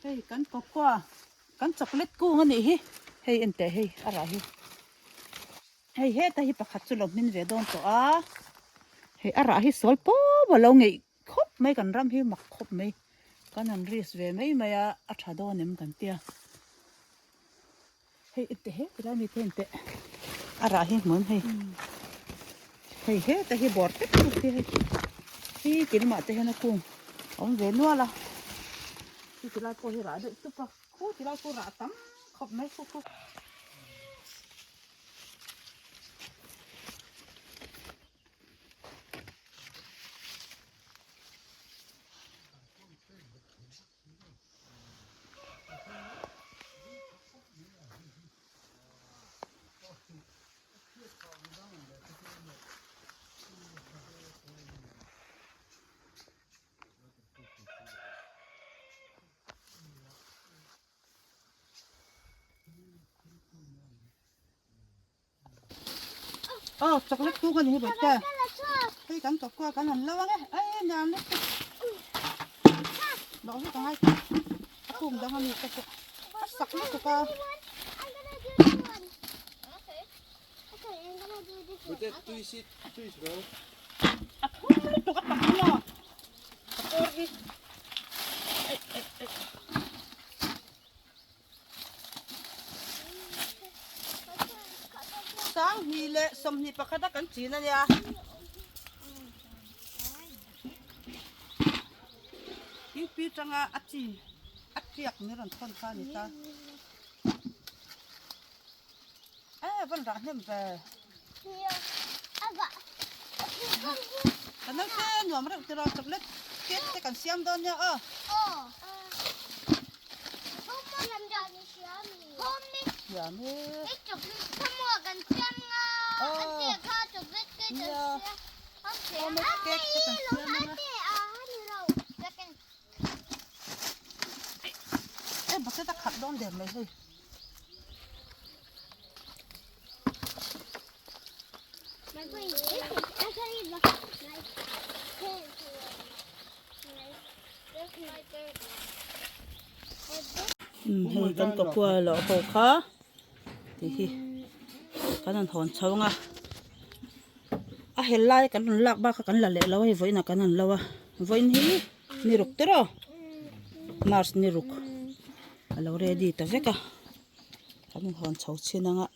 Hei kan cocoa kan chocolate kung a nih hi hei en teh hei a rah hi hei heta hi pakhat chu lo hmin ve dawn tawh a hei a rah hi sawl pawp a lo ngeih khawp mai kan ram hi mak khawp mai kan han risk ve mai mai a a tha dawn em kan tia. Hei ente he tilai mi te ente a rah hi hmun hei hei heta hi bawr tek tek hi hei hi kilmah te hian a kung a awm ve nual a chu tilai pawh hi rah deuh tup a khu tilai pawh rah tam khawp mai khu khu. Aw chocolate kung a ni hi bawihte hei kan cocoa kan han lo ang e ei nuam lutuk loh hi ka ngai a kung dang a mi te pawh a sak lutuk a. A thum lutuk a tak maw ka kawr hi ei ei ei. Sanghnih leh 21 a kan chin a nia. UP tanga a chi a tiak ni rawn thawn kha a ni ta. E van rah hnem ve. Ka naute nuam reuh tiraw chocolate cake te kan siam dawn nia aw. Siam e. Homemade cake te kan siam anga. E bucket a khat dawn der mai hei. Hei kan cocoa lawh ho kha tih hi kan han hawn chho ang a a hel lai kan rawn lak bak kha kan la leh lo a hei vawiinah kan han lo a vawiin hi ni ruk te rawh march ni ruk a lo ready ta vek a. Kan inhawn chho chin anga.